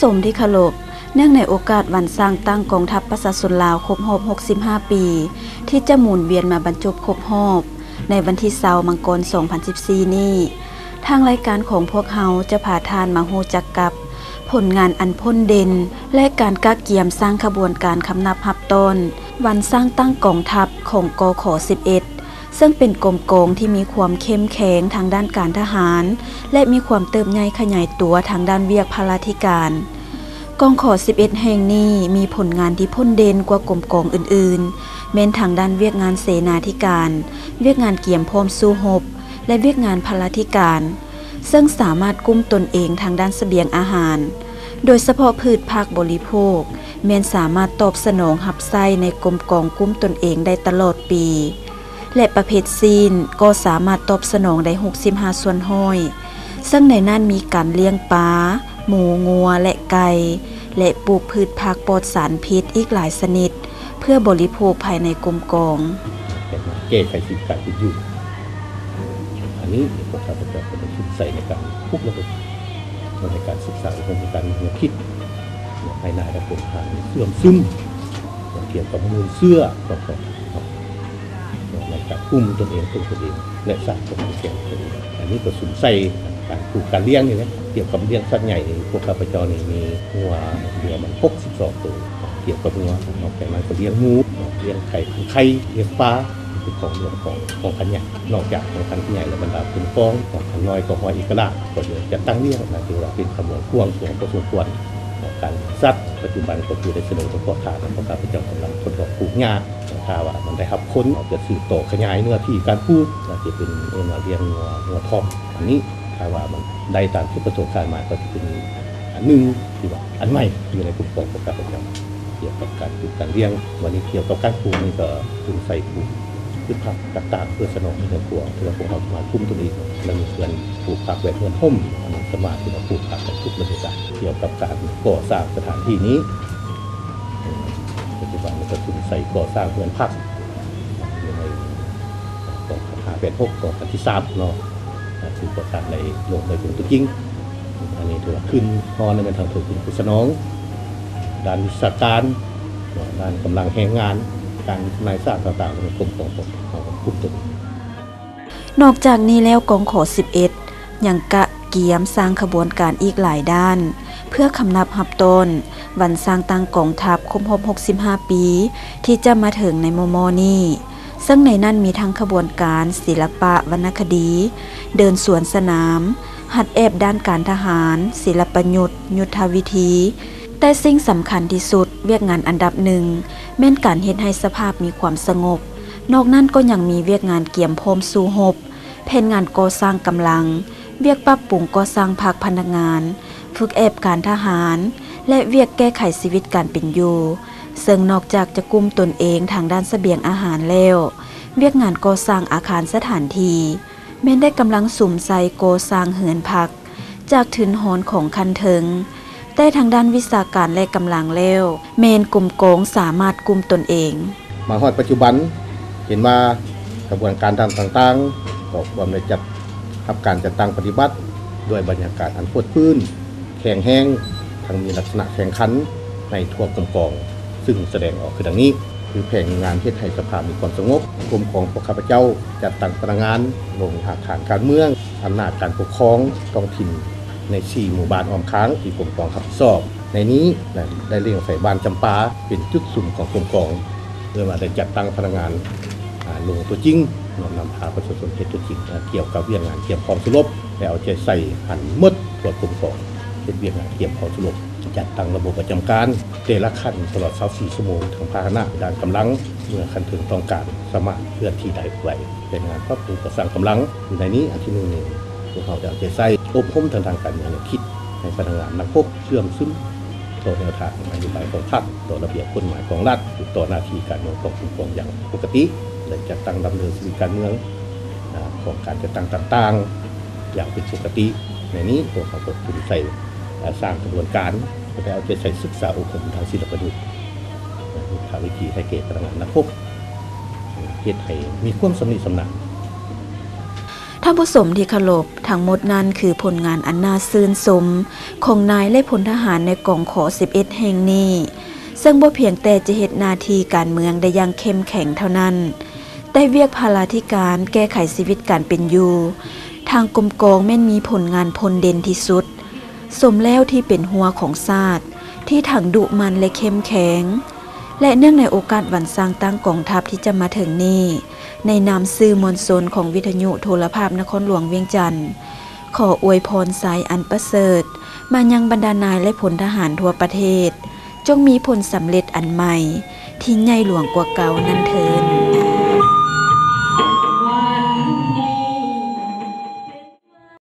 ສົມທີ່ເຄົາລົບ, ເນື່ອງໃນໂອກາດວັນສ້າງຕັ້ງກອງທັບປະຊາຊົນລາວຄົບຮອບຫົກສິບຫ້າປີ ທີ່ຈະໝູນວຽນມາບັນຈົບຄົບຮອບໃນວັນທີຊາວ ມັງກອນ ສອງພັນສິບສີ່ນີ້, ທາງລາຍການຂອງພວກເຮົາຈະພາທ່ານມາຮູ້ຈັກກັບຜົນງານອັນພົ້ນເດັ່ນ ແລະ ການກະກຽມສ້າງຂະບວນການຄຳນັບຮັບຕ້ອນວັນສ້າງຕັ້ງກອງທັບຂອງ ກຂ ສິບເອັດ ເຊິ່ງເປັນກົມກອງທີ່ມີຄວາມເຂັ້ມແຂງທາງດ້ານການທະຫານ ແລະ ມີຄວາມເຕີບໃຫຍ່ຂະຫຍາຍຕົວທາງດ້ານວຽກພະລາທິການ. ກຂ ສິບເອັດ ແຫ່ງນີ້ມີຜົນງານທີ່ພົ້ນເດັ່ນກວ່າກົມກອງອື່ນໆ ແມ່ນທາງດ້ານວຽກງານເສນາທິການ, ວຽກງານກຽມພ້ອມສູ້ຮົບ ແລະ ວຽກງານພະລາທິການ, ເຊິ່ງສາມາດກຸ້ມຕົນເອງທາງດ້ານສະບຽງອາຫານ, ໂດຍສະເພາະພືດຜັກບໍລິໂພກ ແມ່ນສາມາດຕອບສະໜອງຮັບໃຊ້ໃນກົມກອງກຸ້ມຕົນເອງໄດ້ຕະຫຼອດປີ. ແລະ ປະເພດຊີ້ນກໍສາມາດຕອບສະໜອງໄດ້ຫົກສິບຫ້າສ່ວນຮ້ອຍ, ເຊິ່ງໃນນັ້ນມີການລ້ຽງປາ, ໝູ, ງົວ ແລະ ໄກ່ ແລະ ປູກພືດຜັກປອດສານພິດອີກຫຼາຍຊະນິດ ເພື່ອບໍລິໂພກພາຍໃນກົມກອງ. ແກ້ໄຂຊີວິດການເປັນຢູ່ ອັນນີ້ພວກຂ້າພະເຈົ້າກໍໄດ້ສຸມໃສ່ໃນການຝຶກລະດົບ ໃນການສຶກສາອົບຮົມໃນການມີແນວຄິດ ໃຫ້ນາຍ ແລະ ພົນທະຫານເຊື່ອມຊຶມ ກ່ຽວກັບມູນເຊື້ອຂອງ ໃນການກຸ້ມຕົນເອງ ເພິ່ງຕົນເອງ ແລະ ສ້າງຄວາມເຂັ້ມແຂງຕົນເອງ. ອັນນີ້ກໍສຸມໃສ່ການປູກການລ້ຽງນີ້ແຫຼະ. ກ່ຽວກັບລ້ຽງສັດໃຫຍ່ນີ້ ພວກຂ້າພະເຈົ້ານີ້ມີງົວເຫຼືອມັນຫົກສິບສອງໂຕ. ກ່ຽວກັບງົວ ນອກຈາກນັ້ນກໍລ້ຽງໝູ, ລ້ຽງໄກ່ ໄຂ່ ລ້ຽງປາ ເປັນຂອງຫຼວງຂອງ ຂອງຄັນໃຫຍ່. ນອກຈາກຂອງຄັນໃຫຍ່ແລ້ວ ບັນດາຄົນກອງຂອງຄັນນ້ອຍກໍຮ້ອຍເອກະລາດ ກໍຈະຈັດຕັ້ງລ້ຽງນະ ຖືວ່າເປັນຂະບວນກວ້າງຂວາງພໍສົມຄວນ. ການລ້ຽງສັດ ປັດຈຸບັນກໍຄືໄດ້ສະເໜີຕໍ່ຂອບທ່ານ ແລະ ພວກຂ້າພະເຈົ້າກຳລັງທົດລອງປູກຫຍ້າ. ຖ້າວ່າມັນໄດ້ຮັບຜົນ ເຮົາຈະສືບຕໍ່ຂະຫຍາຍເນື້ອທີ່ການປູກ ອາດຈະເປັນ ເອີ້ນວ່າລ້ຽງງົວ ງົວທອງ. ອັນນີ້ຖ້າວ່າມັນໄດ້ຕາມຈຸດປະສົງຄາດໝາຍ ກໍຈະເປັນອັນໜຶ່ງທີ່ວ່າອັນໃໝ່ຢູ່ໃນກົມກອງຂອງຂ້າພະເຈົ້າ ກ່ຽວກັບການປູກການລ້ຽງ. ວັນນີ້ກ່ຽວກັບການປູກນີ້ກໍສຸມໃສ່ປູກພືດຜັກຕ່າງໆ ເພື່ອສະໜອງໃນເຮືອນຄົວ ເພື່ອພວກເຮົາສາມາດກຸ້ມຕົນເອງ ແລະ ມີເຮືອນປູກຜັກແບບເຮືອນຮົ່ມ ອັນນີ້ສາມາດທີ່ຈະປູກຜັກໄດ້ທຸກລະດູການ. ກ່ຽວກັບການກໍ່ສ້າງສະຖານທີ່ນີ້ ປັດຈຸບັນນີ້ກໍສຸມໃສ່ກໍ່ສ້າງເຮືອນພັກ ຢູ່ໃນ ສອງພັນຫ້າຮ້ອຍແປດສິບຫົກ ຕໍ່ຄັ້ງທີສາມເນາະ ຄືປະກາດໄດ້ລົງໄປເປັນຕົວຈິງ. ອັນນີ້ຖືວ່າຂຶ້ນຮອດແມ່ນທາງເທິງເປັນຜູ້ສະໜອງ ດ້ານວິຊາການເນາະ ດ້ານກຳລັງແຮງງານ ການນາຍສ້າງຕ່າງໆ ໃນກົມກອງຂອງເຮົາ ເຮົາກໍກຸ້ມຕົນເອງ. ນອກຈາກນີ້ແລ້ວ ກຂ ສິບເອັດ ຍັງກະກຽມສ້າງຂະບວນການອີກຫຼາຍດ້ານ ເພື່ອຄຳນັບຮັບຕ້ອນວັນສ້າງຕັ້ງກອງທັບຄົບຮອບຫົກສິບຫ້າປີ ທີ່ຈະມາເຖິງໃນມໍ່ໆນີ້. ເຊິ່ງໃນນັ້ນມີທັງຂະບວນການສິລະປະວັນນະຄະດີ, ເດີນສວນສະໜາມ, ຫັດແອບດ້ານການທະຫານ, ສິລະປະຍຸດ, ຍຸດທະວິທີ, ແຕ່ສິ່ງສຳຄັນທີ່ສຸດ, ວຽກງານອັນດັບໜຶ່ງ ແມ່ນການເຮັດໃຫ້ສະພາບມີຄວາມສະຫງົບ. ນອກນັ້ນກໍຍັງມີວຽກງານກຽມພ້ອມສູ້ຮົບ, ແຜນງານກໍ່ສ້າງກຳລັງ, ວຽກປັບປຸງກໍ່ສ້າງພັກພະນັກງານ, ຝຶກແອບການທະຫານ ແລະ ວຽກແກ້ໄຂຊີວິດການເປັນຢູ່, ເຊິ່ງນອກຈາກຈະກຸ້ມຕົນເອງທາງດ້ານສະບຽງອາຫານແລ້ວ, ວຽກງານກໍ່ສ້າງອາຄານສະຖານທີ່ ແມ່ນໄດ້ກຳລັງສຸມໃສ່ກໍ່ສ້າງເຮືອນພັກ ຈາກທຶນຮອນຂອງຂັ້ນເທິງ, ແຕ່ທາງດ້ານວິຊາການ ແລະ ກຳລັງແລ້ວ ແມ່ນກົມກອງສາມາດກຸ້ມຕົນເອງ. ມາຮອດປັດຈຸບັນ ເຫັນວ່າຂະບວນການດ້ານຕ່າງໆ ກໍພວມໄດ້ຈັດຮັບການຈັດຕັ້ງປະຕິບັດ ດ້ວຍບັນຍາກາດອັນຟົດຟື້ນ ແຂງແຮງ ທັງມີລັກສະນະແຂ່ງຂັນໃນທົ່ວກົມກອງ ຊຶ່ງສະແດງອອກຄືດັ່ງນີ້ ຄືແຜນງານເຮັດໃຫ້ສະພາມີຄວາມສະຫງົບ. ກົມກອງພວກຂ້າພະເຈົ້າຈັດຕັ້ງພະນັກງານ ລົງຮາກຖານການເມືອງ, ອຳນາດການປົກຄອງທ້ອງຖິ່ນໃນສີ່ໝູ່ບ້ານອ້ອມຂ້າງທີ່ກົມກອງຮັບຜິດຊອບ. ໃນນີ້ໄດ້ເລັງໃສ່ບ້ານຈຳປາເປັນຈຸດສຸມຂອງກົມກອງ ເພື່ອວ່າໄດ້ຈັດຕັ້ງພະນັກງານ ອາ ລົງຕົວຈິງເນາະ ນຳພາປະຊາຊົນເຮັດຕົວຈິງ ອາ ກ່ຽວກັບວຽກງານກຽມພ້ອມສູ້ຮົບ ແລະ ເອົາໃຈໃສ່ຫັ້ນໝົດທົ່ວກົມກອງ ເຮັດວຽກງານກຽມພ້ອມສູ້ຮົບ ຈັດຕັ້ງລະບົບປະຈຳການແຕ່ລະຂັ້ນຕະຫຼອດຊາວສີ່ຊົ່ວໂມງ ທັງພາຫະນະ ດ້ານກຳລັງ ເມື່ອຂັ້ນເທິງຕ້ອງການ ສາມາດເຄື່ອນທີ່ໄດ້ໄວ. ແຜນງານປັບປຸງກໍ່ສ້າງກຳລັງ ຢູ່ໃນນີ້ ອັນທີໜຶ່ງນີ້ ພວກເຮົາຈະເອົາໃຈໃສ່ອົບຮົມທາງດ້ານການມີແນວຄິດ ໃຫ້ພະນັກງານນັກຮົບເຊື່ອມຊຶມ ຕໍ່ແນວທາງນະໂຍບາຍຂອງພັກ, ຕໍ່ລະບຽບກົດໝາຍຂອງລັດ, ຕໍ່ໜ້າທີ່ການເມືອງຂອງອົງກອນຢ່າງປົກກະຕິ ແລະ ຈັດຕັ້ງດຳເນີນຊີວິດການເມືອງ ອາ ຂອງການຈັດຕັ້ງຕ່າງໆ ຢ່າງເປັນປົກກະຕິ. ໃນນີ້ພວກເຮົາກໍສຸມໃສ່ ອາ ສ້າງຂະບວນການ ແລະ ເອົາໃຈໃສ່ສຶກສາອົບຮົມທາງສິລະປະຍຸດ ຍຸດທະວິທີໃຫ້ແກ່ພະນັກງານນັກຮົບ ເຮັດໃຫ້ມີຄວາມຊຳນິຊຳນານ. ທ ທ່ານຜູ້ຊົມທີ່ເຄົາລົບ, ທັງໝົດນັ້ນຄືຜົນງານອັນໜ້າຊື່ນຊົມຂອງນາຍ ແລະ ພົນທະຫານໃນກອງ ຄ ສິບເອັດ ແຫ່ງນີ້, ເຊິ່ງບໍ່ພຽງແຕ່ຈະເຮັດໜ້າທີ່ການເມືອງໄດ້ຢ່າງເຂັ້ມແຂງເທົ່ານັ້ນ, ແຕ່ວຽກພາລາທິການແກ້ໄຂຊີວິດການເປັນຢູ່ທາງກົມກອງແມ່ນມີຜົນງານພົ້ນເດັ່ນທີ່ສຸດ. ສົມແລ້ວທີ່ເປັນຮົວຂອງຊາດ ທີ່ທັງດຸໝັ່ນ ແລະ ເຂັ້ມແຂງ. ແລະ ເນື່ອງໃນໂອກາດວັນສ້າງຕັ້ງກອງທັບທີ່ຈະມາເຖິງນີ້, ໃນນາມສື່ມວນຊົນຂອງວິທະຍຸໂທລະພາບນະຄອນຫຼວງວຽງຈັນ ຂໍອວຍພອນໄຊອັນປະເສີດມາຍັງບັນດານາຍ ແລະ ພົນທະຫານທົ່ວປະເທດ, ຈົ່ງມີຜົນສຳເລັດອັນໃໝ່ທີ່ໃຫຍ່ຫຼວງກວ່າເກົ່ານັ້ນເທີ້ນ.